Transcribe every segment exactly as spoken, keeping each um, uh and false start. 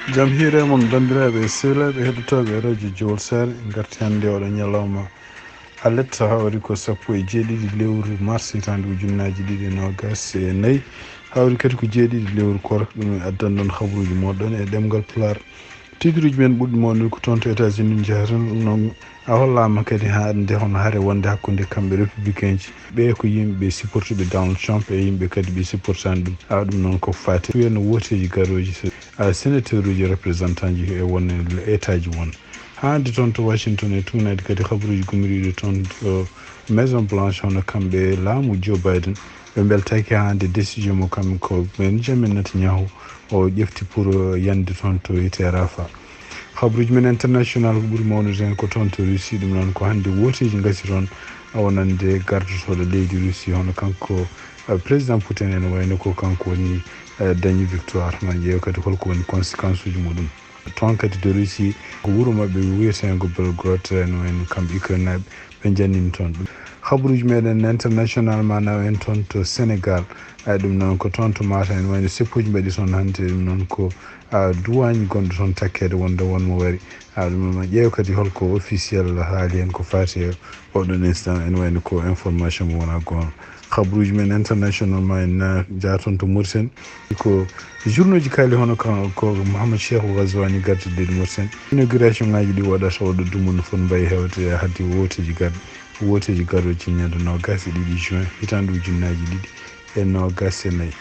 Jam hiire mon, banndiraaɓe e sehilaaɓe heɗotooɓe radio Jowol Saare. En ngarti hannde oɗo ñalawma alet, hawri ko sappo e jeeɗiɗi lewru mars hitaande ujunnaaji ɗiɗi e noogas e nayi, hawri kadi ko jeeɗiɗi lewru koorka. Ɗum en addan ɗon habaruuji moɗon e ɗemngal Pulaar. Titruuji men ɓurɗi mawnude ko toon to États-Unis njahata, noon a hollaama kadi hannde hono hare wonde hakkunde kamɓe républicain ji. Ɓe ko yimɓe supportuɓe Donald Trump e yimɓe kadi ɓe supportani ɗum. A ɗum noon ko faati wiyano wooteeji garooji, a sénateur uji, représentant ji e won état ji won. Hannde toon to Washington e tugnaade kadi habaruuji gumiriiɗi toon to Maison Blanche, hono kamɓe laamu Joe Biden, ɓe mbeltaaki hannde décision mo kamɓe ko Benjamin Netanyahu o ƴefti pour yande toon to wiyetee Rafah. Habaruuji men international ko ɓuri mawnude heen ko toon to Russie. Ɗum noon ko hannde wooteeji ngasi toon, a wonande gardotooɗo leydi Russie, hono kanko, eh, président Putin, ene wayno ko kanko woni, eh, dañi victoire. Ma ƴeew kadi holko woni conséquence uji muɗum. Toon kadi to Russie, ko wuro maɓɓe wiyeteengo Belgrade, ene wayno kamɓe Ukraine naaɓe, ɓe njannini toon ɗum. Habaruuji meɗen international ma naw en toon to Sénégal. Ay, ɗum noon ko toon to Matam, ene wayno seppuuji mbaɗi toon hannde. Ɗum noon ko, a, duwaañ gonɗo toon takkeede wonde won mo wari. A, ɗum noon ma ƴeew kadi holko officiel haali heen ko faati e oɗon instant, ene wayno ko information mo wonaa goonga. Habaruuji men international ma en na jaa toon to Mauritanie. Ko journaux ji kaali hono ko, ko Mouhamed Cheikhou Ghazouani gardiiɗo leydi Mauritanie. Inauguration ngaaji ɗi waɗata oɗo dumunna fof mbayi hewde hade wooteeji gar-, wooteeji garooji ñande noogas e ɗiɗi juin hitaande ujunnaaji ɗiɗi e noogas e nayi.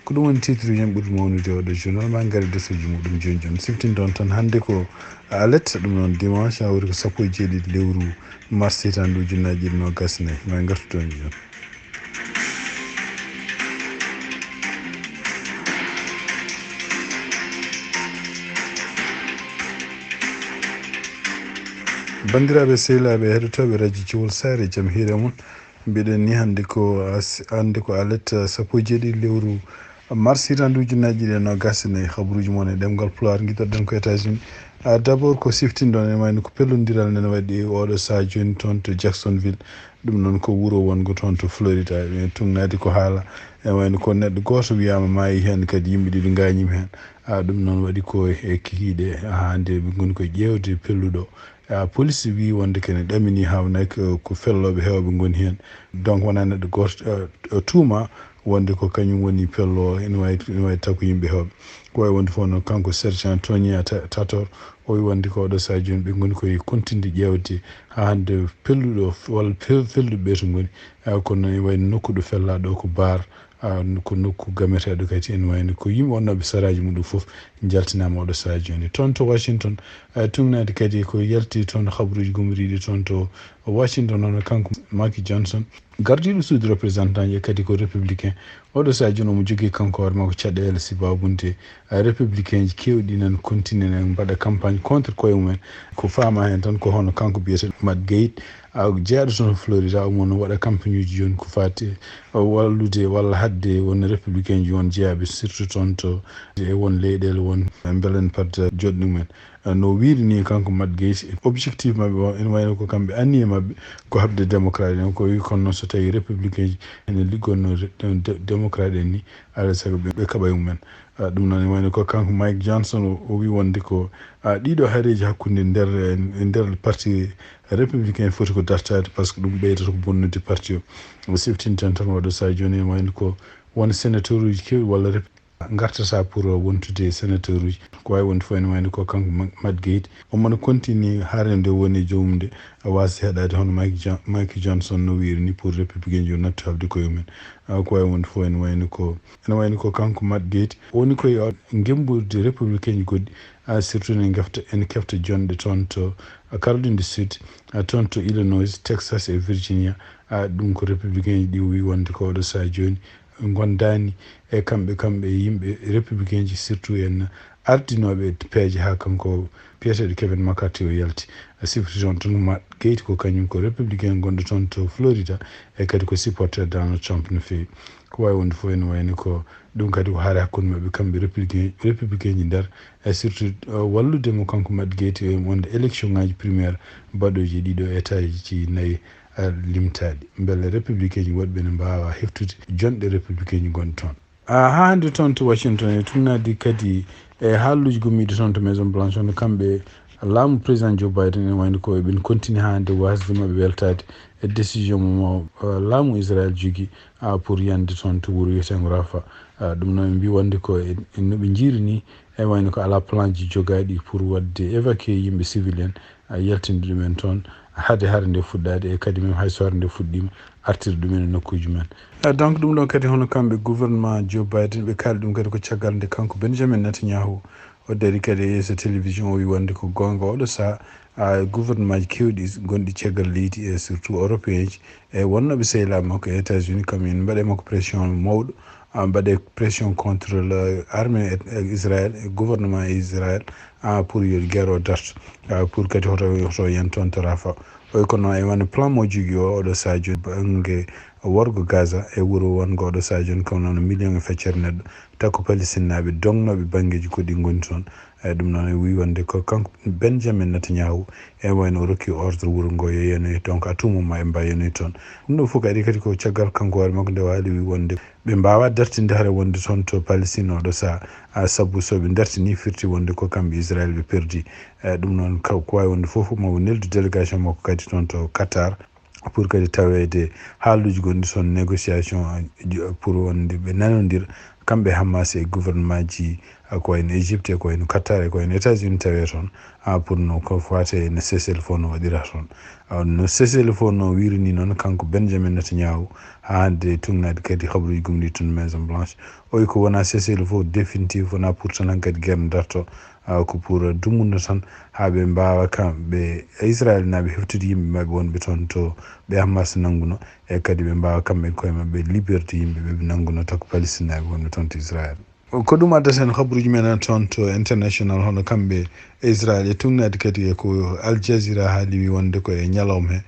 Ko ɗum woni titre uji men ɓurɗi mawnude oɗo journal. Ma en ngari deseeji muɗum jooni jooni. Siftinde on tan hannde ko alet, ɗum noon dimanche, hawri ko sappo e jeeɗiɗi lewru mars hitaande ujunnaaji ɗiɗi noogas e nayi. Ma en ngartu toon jooni. Banndiraaɓe, sehilaaɓe, heɗotooɓe radio Jowol Saare, jam hiire mon. Mbiɗen ni hannde ko as-, hannde ko alet, eh, sappo e jeeɗiɗi lewru mars hitaande ujunnaaji ɗiɗi e noogas e nayi. Habaruuji mon e ɗemngal Pulaar, ngiɗoɗen ko États-Unis. Ah, d'abord ko siftinɗon, ene wayno ko pellondiral nden waɗi oɗo sahaa jooni toon to Jacksonville. Ɗum noon ko wuro wongo toon to Florida. E tugnaade ko haala, ene wayno ko neɗɗo gooto wiyaama maayi heen, kadi yimɓe ɗiɗo ngaañiima heen. Ah, ɗum noon waɗi ko e kikiiɗe, haa nde ɓe ngoni ko ƴeewde pelluɗo. Ah, police wii wonde kene ɗamini, haawnaa ko, ko fellooɓe heewɓe ngoni heen. Donc wonaa neɗɗo gooto, eh, tuuma wonde ko kañum woni pello o, ene waawi, ene waawi taw ko yimɓe heewɓe. Ko wayi wonde fof noon, kanko sergent Tonya Ta-, Tator, o wi wonde ko oɗo sahaa jooni ɓe ngoni koye kontinde ƴeewde haa hannde pelluɗo walla pel-, pelluɓe ɓe to ngoni. Ah, kono ene wayi no nokku ɗo fellaa ɗo ko bar, ah, ko nokku gameteeɗo kadi, ene wayno ko yimɓe wonnooɓe saraaji muɗum fof njaltinaama oɗo sahaa jooni. Toon to Washington, ah, tugnaade kadi ko yalti toon habaruuji gumoriiɗi toon to Washington, hono kanko Mike Johnson, gardiiɗo suudu représentant ji kadi ko républicain. Oɗo sahaa jooni omo jogii kanko hoore makko caɗeele, sababude, ah, républicain ji keewɗi nan continue nan mbaɗa campagne contre koye mumen. Ko faama heen tan ko hono kanko biyeteeɗo Matt Gaetz, a, jeyaaɗo toon Florida, omo no waɗa campagne uji jooni ko faati, a, wallude walla haɗde won républicain ji won jeyaaɓe, surtout toon to e won leyɗeele won mbelen pat joɗɗi mumen. A, no wiiri ni kanko Matt Gaetz, objectif maɓɓe o, ene wayno ko kamɓe anniye maɓɓe ko haɓde démocrate en, ko wi kono noon so tawi républicain ji ene liggonno re-, de-, démocrate en ni, alaa sago ɓe, ɓe kaɓa e mumen. A, ɗum noon ene wayno ko kanko Mike Johnson o, o wi wonde ko, a, ɗiɗo hareeji hakkunde nder, e nder parti républicain foti ko dartaade, par ce que ɗum ɓeydata ko bonnude parti o. O siftinten tan oɗo sahaa jooni ene wayno ko won sénateur uji keewɗi walla rep-, ngartata pour wontude sénateur uji. Ko wayi wonde fof ene wayno ko kanko Ma-, Matt Gaetz. Omo no continue hare nde woni e joomum nde, a waasi heɗaade hono Mike Jon-, Mike Johnson no wiiri ni pour républicain ji o nattu haɓde koye mumen. A, ko wayi wonde fof ene wayno ko, ene wayno ko kanko Matt Gaetz woni koye o ngemmbuurde républicain ji goɗɗi, a, surtout ene ngefta, ene kefta jonɗe toon to, a, Caroline du Sud, a, toon to Illinois, Texas e Virginia. A, ɗum ko républicain ji ɗi o wi wonde ko oɗo sahaa jooni ngondaani e kamɓe, kamɓe yimɓe républicain ji, surtout en ardinooɓe peeje haa kanko biyeteeɗo Kevin McCarthy o yalti. A, sifti toon tan Matt Gaetz ko kañum ko républicain gonɗo toon to Florida, e kadi ko supporter Donald Trump no feewi. Ko wayi wonde fof ene wayno ko ɗum kadi ko hare hakkunde maɓɓe kamɓe républicain, républicain ji nder, e surtout, uh, wallude mo kanko Matt Gaetz e wonde élection ngaji primaire baɗooji ɗiɗo état ji nayi, uh, limtaaɗi. Mbele républicain ji woɗɓe ne mbaawa heftude jonɗe républicain ji gonɗe toon. A, haa hannde toon to Washington e tugnaade kadi E haaluuji gommiiɗi toon to Maison Blanche, hono kamɓe laamu président Joe Biden, ene wayno ko eɓen continue haa hannde waasde maɓɓe weltaade e décision mo, mo, eh, laamu Israël jogii, ah, pour yande toon to wuro wiyeteengo Rafah. Ah, ɗum noon ɓe mbii wonde ko e, e no ɓe njiiri ni, e wayno ko alaa plan ji jogaaɗi pour waɗde évacuer yimɓe civil en, ah, yaltinde ɗumen toon hade hare nde fuɗɗaade, e kadi même hay so hare nde fuɗɗiima, artirde ɗumen e nokkuuji men. Ah, donc ɗum ɗoon kadi hono kamɓe gouvernement Joe Biden, ɓe kaali ɗum kadi ko caggal nde kanko Benjamin Netanyahu o darii kadi e yeeso télévision, o wii wonde ko goonga oɗo sahaa, ah, gouvernement ji keewɗi gonɗi caggal leydi e surtout européen ji, e wonnooɓe sehilaaɓe makko e États-Unis, kam ene mbaɗa e makko pression mawɗo, ah, mbaɗa pression contre le armée e, e Israël, e gouvernement Israël, ah, pour yo guerre o darto, ah, pour kadi hoto, hoto yan toon to Rafah. O wi ko noon e wano plan mo jogii o, oɗo sahaa jooni bannge worgo Gaza e wuro wongo oɗo sahaa jooni kam noon million e feccere neɗɗo, takko Palestinnaaɓe dognooɓe banngeeji goɗɗi ngoni toon. E ɗum noon, e wii wonde ko kanko Benjamin Netanyahu, e wayno o rokki ordre wuro ngo yo yanoy, donc à tout moment e mbawi yanoy toon. Ɗum ɗo fof kadi, kadi ko caggal kanko hoore makko nde o haali, wii wonde ɓe mbaawa dartinde hare wonde toon to Palestine oɗo sahaa, ah, sabu so ɓe dartini firti wonde ko kamɓe Israël ɓe perdi. E ɗum noon, ka-, ko waawi wonde fof, fof ma o neldu délégation makko kadi toon to Qatar, pour kadi taweede haaluuji gonɗi toon, négociation, eh, pour wonde ɓe nanondira, kamɓe Hamas e gouvernement ji, ah, ko wayno Égypte, e ko wayno Qatar, e ko wayno États-Unis tawee toon, ah, pour no ko faate no cessez-le-feu no waɗira toon. Ah, no cessez-le-feu no wiiri ni noon, kanko Benjamin Netanyahu, haa hannde tugnaade kadi habaruuji gomɗi toon Maison Blanche. O wi ko wona cessez-le-feu définitif, wona pour tan hankadi guerre darto, ah, ko pour dummuno tan haa ɓe mbaawa kamɓe Israël naaɓe heftude yimɓe maɓɓe wonɓe toon to ɓe Hamas nannguno, e kadi ɓe mbaawa kamɓe koye maɓɓe liberté yimɓe ɓe ɓe nannguno, takko Palestine naaɓe wonɓe toon to Israël. Ko ɗum addata en habaruuji men toon to international, hono kamɓe Israël e tugnaade kadi e ko Al Jazeera haali, wii wonde ko e ñalawma he.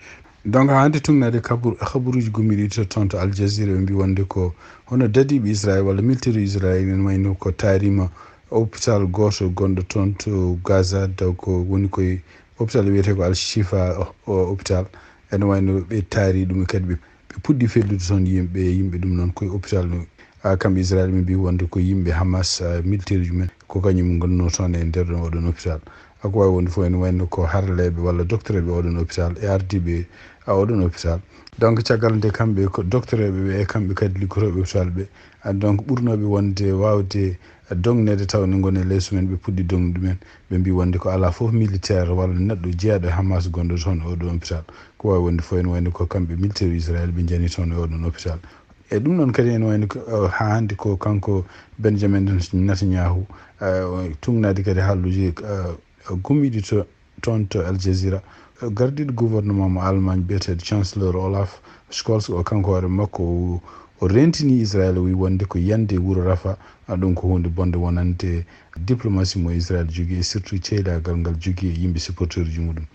Donc, haa hannde tugnaade kabur-, habaruuji gomɗi ɗi to, toon to Al Jazeera, ɓe mbii wonde ko hono dadiiɓe Israël walla militaire Israël en wayno ko taariima hôpital gooto gonɗo toon to Gaza, taw ko woni koye hôpital wiyetee ko Al Shifa, o, o hôpital. Ene wayno ɓe taari ɗum kadi ɓe, ɓe puɗɗi fellude toon yimɓe, yimɓe ɗum noon koye hôpital no. Ah, kamɓe Israël ɓe mbii wonde ko yimɓe Hamas, ah, militaire ji men, ko kañum ngonnoo toon e nder ɗon oɗon hôpital. Ah, ko waawi wonde fof ene wayno ko harleeɓe walla docteur ɓe oɗon hôpital e ardiiɓe, ah, oɗon hôpital. Donc, caggal nde kamɓe ko docteur ɓe ɓe e kamɓe kadi liggotooɓe hôpital ɓe, ah, donc ɓurnooɓe wonde waawde dogneede taw ne ngoni e leeso men, ɓe puɗɗi dognude ɗumen. Ɓe mbii wonde ko alaa fof militaire walla neɗɗo jeyaaɗo e Hamas gonɗo toon e oɗon hôpital. Ko waawi wonde fof ene wayno ko kamɓe militaire Israël ɓe njani toon e oɗon hôpital. E ɗum noon kadi ene wayno ko, eh, haa hannde ko kanko Benjamin Netanyahu, eh, o tugnaade kadi haaluuji, eh, gomɗiiɗi to, toon to Al Jazeera. Gardiiɗo gouvernement mo Allemagne biyeteeɗo Chancellor Olaf Scholz, o kanko hoore makko o, o reentinii Israël, o wii wonde ko yande e wuro Rafah, ah, ɗum ko huunde bonde wonande diplomatie mo Israël jogii, e surtout ceylaagal ngal jogii e yimɓe supporteur ji muɗum.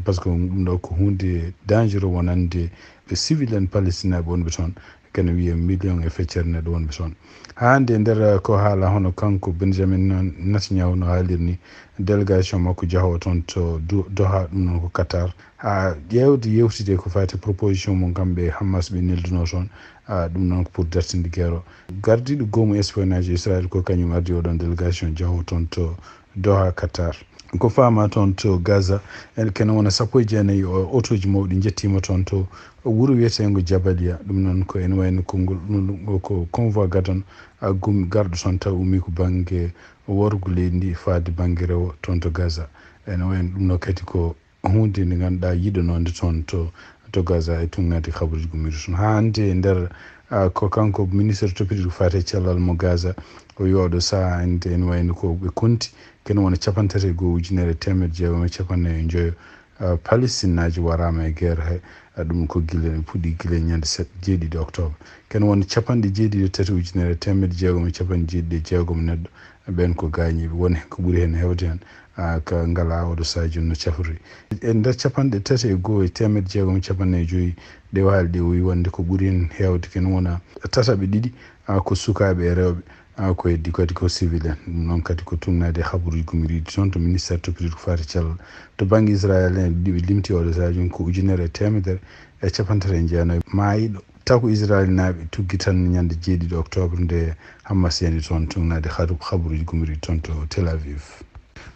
Par ce que ɗum ɗo ko huunde dangereux wonande ɓe civil en palestinaaɓe wonɓe toon, kene wiyee million e feccere neɗɗo wonɓe toon. Haa hannde e nder ko haala hono kanko Benjamin Netanyahu no haaliri ni, délégation makko jahoo toon to Do-, Doha, ɗum noon ko Qatar, haa ƴeewde yewtide ko faati proposition mum kamɓe Hamas ɓe neldunoo toon, ah, ɗum noon ko pour dartinde guerre o. Gardiiɗo goomu espionnage Israël ko kañum ardi oɗon délégation jahoo toon to Doha, Qatar. Ko faamaa toon to Gaza, en kene wona sappo e jeenayi o, otooji mawɗi njettiima toon to wuro wiyeteengo Jabalia. Ɗum noon ko ene wayno konngol, ɗum ko convoi gadon, ah, gum-, garɗo toon taw ummii ko bannge worgo leydi ndi faade bannge rewo toon to Gaza. Ene wayno ɗum ɗo kadi ko huunde nde ngannduɗaa yiɗanoonde toon to, to Gaza e tugnaade habaruuji gomɗiiɗi toon. Haa hannde e nder, ah, ko kanko ministre toppitiiɗo ko faati e cellal mo Gaza, o wii oɗo sahaa hannde ene wayno ko ɓe konti kene wona capanɗe tati e goo ujunere e teemedde jeegom e capanɗe nayi e joyo, ah, Palestinnaajo waraama e guerre he. Ah, ɗum ko gila, ene puɗɗi gila ñande set-, jeeɗiɗi octobre. Kene wona capanɗe jeeɗiɗi e tati ujunere e teemedde jeegom e capanɗe jeeɗiɗi e jeegom neɗɗo ɓeen ko gaañiiɓe, woni ko ɓuri heen heewde heen, ah, ka ngalaa oɗo sahaa jooni no cafrori. E nder capanɗe tati e goo e teemedde jeegom e capanɗe nayi e joyi ɗe o haali ɗe, o wii wonde ko ɓuri heen heewde kene wona tataɓe ɗiɗi, ah, ko sukaaɓe e rewɓe, ah, ko heddi kadi ko civil en. Ɗum noon kadi ko tugnaade habaruuji gomɗiiɗi toon to ministère toppitiiɗo ko faati cellal. To bannge Israël en, ɗi ɓe limti oɗo sahaa jooni ko ujunere e teemedere e capanɗe tati e jeenayi maayiiɗo. Taw ko Israel naaɓe tuggi tan ñande jeeɗiɗi octobre nde Hamas yani toon tugnaade haru-, habaruuji gumriiɗi toon to Tel Aviv.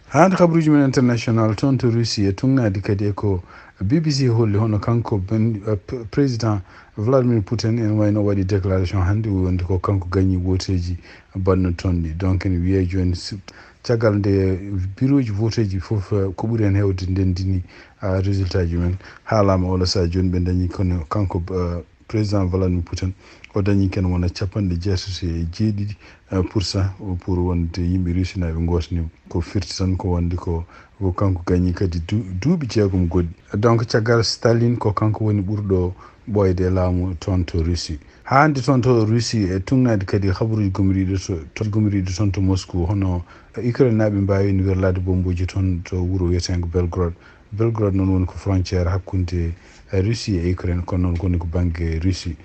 Haa nde habaruuji men international toon to Russie e tugnaade kadi e ko B B C holli hono kanko ben, eh, p-, président Vladimir Putin en wayno waɗi déclaration hannde wonde ko kanko gañi wooteeji baɗno toon ɗi. Donc ene wiyee jooni si-, caggal nde birooji wooteeji fof, eh, ko ɓuri heen heewde ndendini, ah, résultat ji men. Haalaama oɗo sahaa jooni ɓe dañi kono kanko, eh, président Vladimir Putin, o dañi ken wona capanɗe jeetati e jeeɗiɗi, eh, pour cent pour wonde yimɓe Russie naaɓe ngootani ko firti tan ko wonde ko, ko kanko gañi kadi du-, duuɓi jeegom goɗɗi. Donc caggal Staline ko kanko woni ɓurɗo ɓooyde e laamu toon to Russie. Haa hannde toon to Russie e tugnaade kadi habaruuji gumriiɗo to, to gumriiɗo toon to Moscou, hono Ukraine naaɓe mbaawi werlaade bombooji toon to wuro wiyeteengo Belgrade. Belgrade noon woni ko frontière hakkunde, eh, Russie e Ukraine, kono noon woni ko bannge Russie.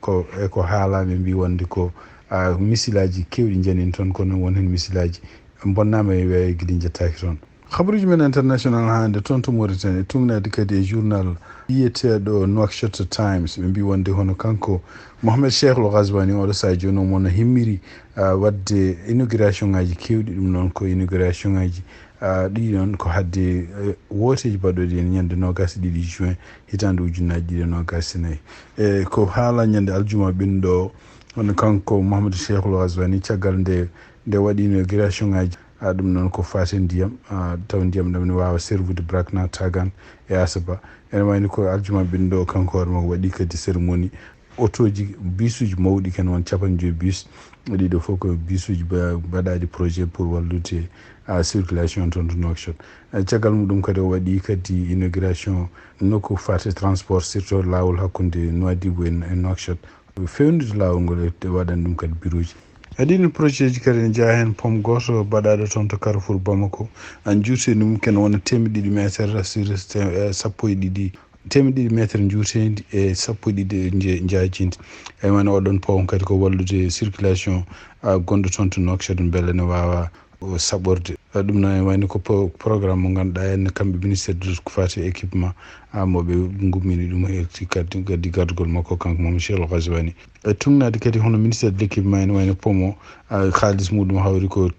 Ko, e ko haalaama ɓe mbii wonde ko, ah, misilaaji keewɗi njanini toon, kono won heen misilaaji bonnaama e weeyo gila njettaaki toon. Habaruuji men international hannde toon to Mauritanie, e tugnaade kadi e journal biyeteeɗo Nouakchott Times, ɓe mbii wonde hono kanko Mohamed Cheikh Lo Ghazouani oɗo sahaa jooni omo no himmiri, ah, waɗde inauguration ngaaji keewɗi, ɗum noon ko inauguration ngaaji, ah, ɗi noon ko hadde, eh, wooteeji baɗɗooɗi heen ñande noogaas e ɗiɗi juin hitaande ujunnaaji ɗiɗi e noogaas e nayi. E ko haala ñande aljuma ɓennuɗo o, hono kanko Mohamed Cheikh Lo Ghazouani caggal nde, nde waɗi inauguration ngaaji, ah, ɗum noon ko faati e ndiyam, ah, taw ndiyam ɗam ne waawa servude Brakna, Tagan e Asaba. Ene wayni ko aljuma ɓennuɗo o kanko hoore makko waɗi kadi cérémonie. Otooji, bisuuji mawɗi ken won capanɗe joyi bus. Ɗiɗo fof ko bisuuji ba-, mbaɗaaɗi projet pour wallude, ah, circulation toon to Nouakchott. Eh, caggal muɗum kadi o waɗi kadi inauguration nokku faate transport, surtout laawol hakkunde Nouadhibou e, e Nouakchott. Feewnude laawol ngol e waɗan ɗum kadi birooji. E ɗiin projet ji kadi ne jeyaa heen pont gooto baɗaaɗo toon to Carrefour Bamako. An juuti ɗum ken wona teemedde ɗiɗi meeter sur te-, eh, sappo e ɗiɗi, teemedde ɗiɗi meeter njuuteendi e sappo e ɗiɗi nje-, njaajeendi. E wano oɗon pont kadi ko wallude circulation, ah, gonɗo toon to Nouakchott mbele ne waawa o saɓorde. Ɗum noon ene wayno ko pro-, programme mo ngannduɗaa en kamɓe ministère de ko faati e équipement, ah, mo ɓe ngummini ɗum e kadi, kadi gardugol makko kanko Mohamed Cheikh Lo Ghazouani. E tugnaade kadi hono ministère de l'équipement ene wayno pont o, ah, kaalis muɗum hawri ko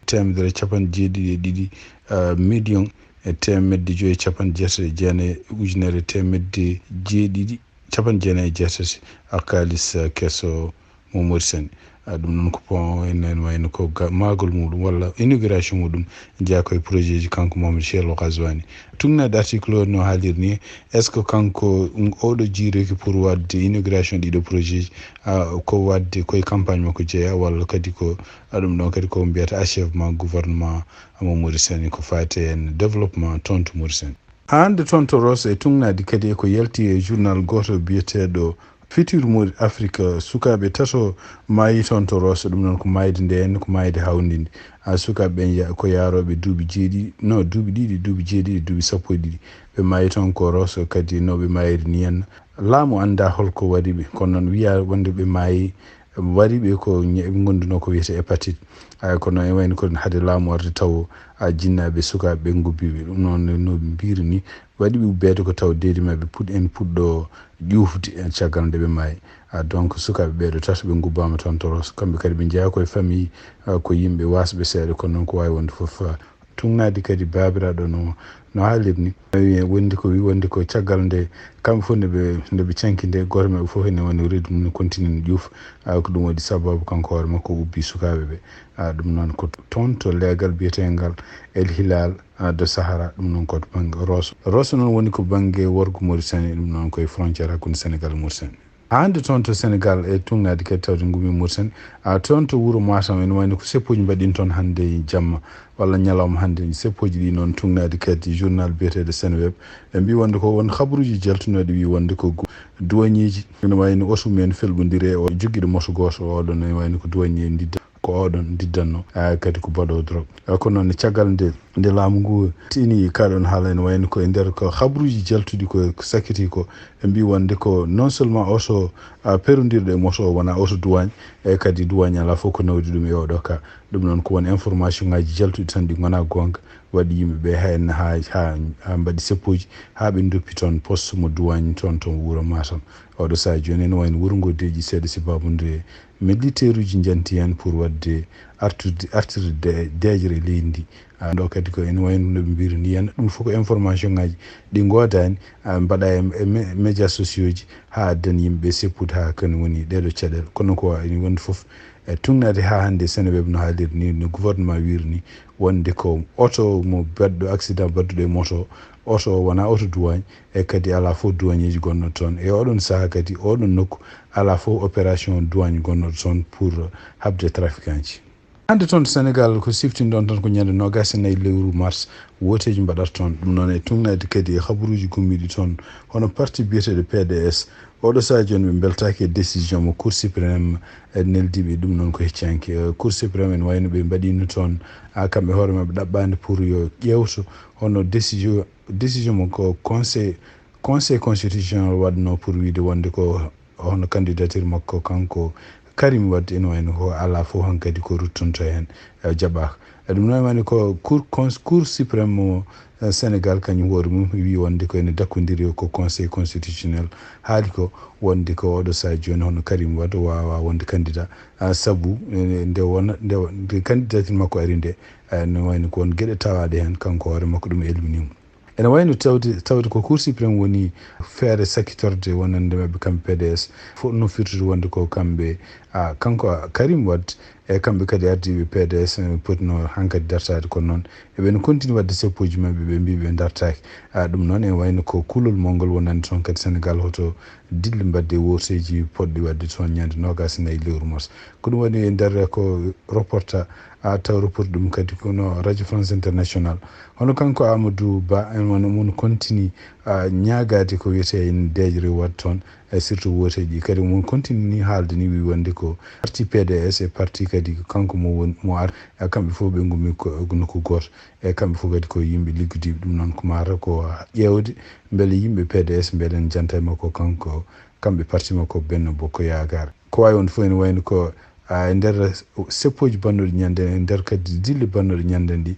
teemedere capanɗe jeeɗiɗi e ɗiɗi, ah, million e teemedde joyi e capanɗe jeetati e jeenayi, ujunere e teemedde jeeɗiɗi capanɗe jeenayi e jeetati, ah, kaalis, ah, keso mo Mauritanie. Ah, ɗum noon ko pont en, en wayno ko ga-, maagol muɗum walla inauguration muɗum jeyaa ko e projet ji kanko Mohamed Cheikh Lo Ghazouani. Tugnaade article o no haaliri ni, est-ce que kanko, mm, oɗo jiiroyki pour waɗde inauguration ɗiɗo projet ji, ah, ko waɗde koye campagne makko jeyaa walla kadi ko, ah, ɗum ɗon kadi ko mbiyata achèvement gouvernement mo Mauritanie ko faati en développement toon to Mauritanie? Hannde toon to Rosso e tugnaade kadi e ko yalti e journal gooto biyeteeɗo Futur Mode Afrique, sukaaɓe tato maayi toon to Rosso, ɗum noon ko maayde ndeen, ko maayde hawndinde. A, sukaaɓe ɓen ya-, ko yaarooɓe duuɓi jeeɗiɗi, no, duuɓi ɗiɗi, duuɓi jeeɗiɗi, duuɓi sappo e ɗiɗi. Ɓe maayi toon ko Rosso, kadi no ɓe maayiri ni en. Laamu anndaa holko waɗi ɓe, kono noon wiyaa wonde ɓe maayi, waɗi ɓe ko ñe-, ɓe ngondunoo ko wiyetee hépatite. A, kono e wayno ko hade laamu arde taw, a, jinnaaɓe sukaaɓe ɓe ngubbii ɓe. Ɗum noon no ɓe mbiiri ni, waɗi ɓe ubbeede ko taw deedi maɓɓe puɗ-, en puɗɗo ƴuufde en caggal nde ɓe maayi. A, donc sukaaɓe ɓeeɗo tato ɓe ngubbaama toon to Rosso. Kamɓe kadi ɓe njeyaa koye famille, a, ko yimɓe waasɓe seeɗa, kono noon ko waawi wonde fof, a, tugnaade kadi baabiraaɗo no, no haaliri ni. Wi-, wondi ko wi-, wondi ko caggal nde kamɓe fof nde ɓe, nde ɓe canki nde, gooto maɓɓe fof ene woni reedu mum ne continue no ƴuufa. A, ko ɗum waɗi sababu kanko hoore makko o ubbi sukaaɓe ɓe. A, ɗum noon ko toon to leegal biyeteengal El Hilal, a, de Sahara, ɗum noon ko to bannge Rosso. Rosso noon woni ko bannge worgo Mauritanie, ɗum noon ko e frontière hakkunde Sénégal e Mauritanie. Hannde toon to Sénégal e tugnaade kadi tawde ngummi Mauritanie, a, toon to wuro Matam ene wayno ko seppooji mbaɗi toon hannde jamma walla ñalawma hannde. Seppooji ɗi noon tugnaade kadi journal biyeteeɗo Seneweb. Ɓe mbii wonde ko won habaruuji jaltunooɗi wii wonde ko gu-, douanier ji ene wayno oto mumen felɓondire e o jogiiɗo moto gooto, oɗon ene wayno ko douanier ndidda. Ko oɗon ndiddanno, a, kadi ko baɗoowo drogue. A, kono noon, caggal nde, nde laamu ngu tini, kaɗon haala ene wayno ko e nder ko habruuji jaltuɗi ko, ko sakkiti ko, ɓe mbii wonde ko non seulement oto, a, perondirɗo e moto o wona oto douane, e kadi douane alaa fof ko nawdi ɗum e oɗo ka. Ɗum noon ko won information ngaaji jaltuɗi tan ɗi ngonaa goonga. Waɗi yimɓe ɓe haa en, haa, haa, haa mbaɗi seppoji, haa ɓe nduppi toon poste mo duwaañ toon, toon wuro Matam. Oɗo sahaa jooni ene wayno wuro ngo deeƴi seeɗa, sababu nde militaire uji njanti heen pour waɗde artude, artirde de-, deeƴre e leydi ndi. Ah, ɗo kadi ko ene wayno no ɓe mbiri ni, en ɗum fof ko information ngaji ɗi ngoodani, ah, mbaɗa e, e me-, médias sociaux ji haa addan yimɓe seppude haa kadi woni ɗeɗo caɗeele. Kono ko ene wondi fof e tugnaade haa hannde Seneweb no haaliri ni, no gouvernement wiri ni, wonde ko oto mo baɗɗo accident baɗduɗo e moto, oto o wona oto duwaañ, e kadi alaa fof duwaañeeji gonnoɗo toon. E oɗon sahaa kadi, oɗon nokku, alaa fof opération duwaañ gonnoɗo toon pour haɓde trafiquant ji. Hannde toon to Senegaal, ko siftinɗon tan ko ñande noogaas e nayi lewru mars, wooteeji mbaɗata toon. Ɗum noon e tugnaade kadi e habaruuji gummiiɗi toon, hono parti biyeteeɗo P D S, oɗo sahaa jooni ɓe mbeltaaki e décision mo Cour suprême, e neldiiɓe ɗum noon ko heccanke. Eh, Cour suprême ene wayno ɓe mbaɗino toon, a, kamɓe hoore maɓɓe ɗaɓɓaande pour yo ƴeewto hono décision, décision mo ko conseil, conseil constitutionnel waɗno pour wiide wonde ko hono candidature makko kanko Karim Wade ene wayno ko alaa fof hankadi ko ruttunto heen, eh, jaɓaaka. E ɗum noon woni ko Cour cons-, Cour suprême mo, eh, Sénégal kañum hoore mum wi wonde ko ene dakkodiri ko Conseil constitutionnel haali ko wonde ko oɗo sahaa jooni hono Karim Wade waawa wonde candidat, ah, sabu, eh, nde wona, nde, nde candidature makko ari nde, eh, ne wayno ko won geɗe tawaaɗe heen, kanko hoore makko ɗum elminiima. Ene wayno tawde, tawde ko Cour suprême woni feere sakkitorde wonande maɓɓe kamɓe P D S, fof no firtude wonde ko kamɓe, ah, kanko Karim Wade e kamɓe kadi ardiiɓe P D S, eh, potno hankadi dartaade. Kono noon eɓen continue waɗde seppoji maɓɓe, ɓe mbi ɓe dartaaki. Ah, ɗum noon ene wayno ko kulol mawngol wonande toon kadi Senegal, hoto dille mbaɗde wooteeji poɗɗi waɗde toon ñande noogaas e nayi lewru mars. Ko ɗum waɗi e nder ko reporta, a taw reporte ɗum kadi kono Radio France International. Hono kanko Amadou Ba, en wano mun continue, a, ñaagaade ko wiyetee en deeƴre waɗ toon, e surtout wooteeji. Kadi mun continue ni haalde ni wi wonde ko parti P D S e parti kadi ko kanko mo won, mo ar-, a, kamɓe fof ɓe ngummi ko, ko nokku gooto. E kamɓe fof kadi ko yimɓe liggudiiɓe. Ɗum noon ko mata ko ƴeewde mbele yimɓe P D S mbele en janta e makko kanko, kamɓe parti makko Benno Bokk Yaakaar. Ko waawi wonde fof ene wayno ko, a, e nder seppoji bannoɗi ñande, e nder kadi dille bannoɗi ñande ndi,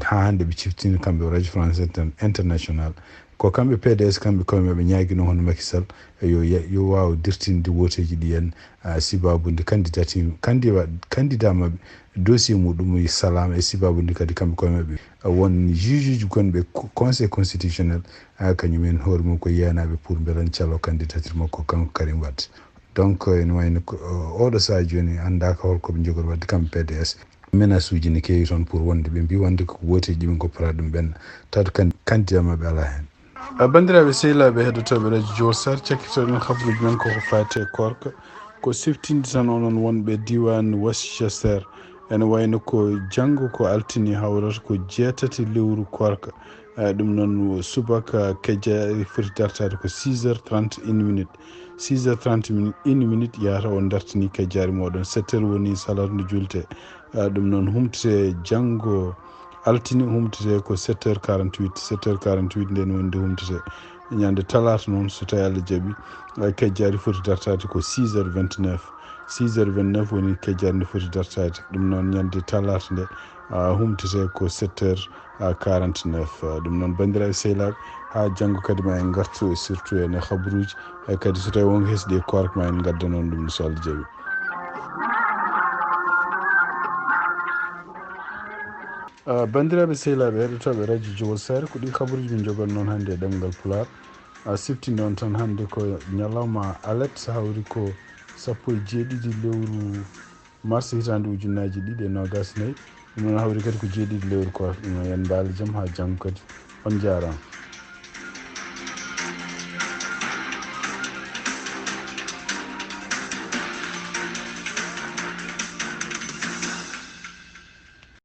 haa hannde ɓe ciftini kamɓe Radio France Inter-, International. Ko kamɓe P D S, kamɓe koye maɓɓe ñaagino hono Macky Sall, yo ya-, yo waaw dirtinde wooteeji ɗi en, a, sibabude candidati-, candida-, candidat maɓɓe, dossier muɗum e salaama, e sibabude kadi kamɓe koye maɓɓe, a, won juge uji gonɓe co-, Conseil constitutionnel, a, kañum en hoore mum ko yeenaaɓe pour mbele en calo candidature makko kanko Karim Wade. Donc, ene wayno ko, o-, oɗo sahaa jooni anndaaka holko ɓe njogori waɗde kamɓe P D S. Menace uji ne keewi toon pour wonde ɓe mbi wonde ko wooteeji ɓe ngopporaa ɗum ɓenna. Tawde kan-, candidat maɓɓe alaa heen. A, banndiraaɓe sehilaaɓe heɗotooɓe Radio Jowol Sar, cakkitoɗen habaruuji men koko faati e koorka. Ko siftinde tan onon wonɓe diiwaan Worcester. Ene wayno ko janngo ko altine hawrata ko jeetati lewru koorka. Eh, ɗum noon subaka kejjaari foti dartaade ko six heures trente et une minute. Six heures trente et une minute yahata o dartini kejjaari mooɗon. Sept heures woni salaatu nde juultee. Eh, ɗum noon humtete janngo altine, humtete ko sept heures quarante-huit. Sept heures quarante-huit nden woni nde humtete. Ñande talaata noon, so tawi Allah jaɓi, eh, kejjaari foti dartaade ko six heures vingt-neuf. Six heures vingt-neuf woni kejjaari nde foti dartaade. Ɗum noon ñande talaata nde, ah, humtete ko sept heures, ah, quarante-neuf. Ah, ɗum noon banndiraaɓe sehilaaɓe, haa janngo kadi ma en ngartu e surtout en e habaruuji, e kadi so tawi won hesɗi e koorka ma en ngaddan on ɗum so Allah jaɓi. Ah, banndiraaɓe sehilaaɓe heɗotooɓe Radio Jowol Sar, ko ɗi habaruuji min njogan noon hannde e ɗemngal Pulaar. A, siftinde on tan hannde ko ñalawma alet, hawri ko sappo e jeeɗiɗi lewru mars hitaande ujunnaaji ɗiɗi e noogaas e nayi. Ɗum noon hawri kadi ko jeeɗiɗi lewru koor. Ɗum noon en mbaali jam haa janngo kadi. On njaaraama.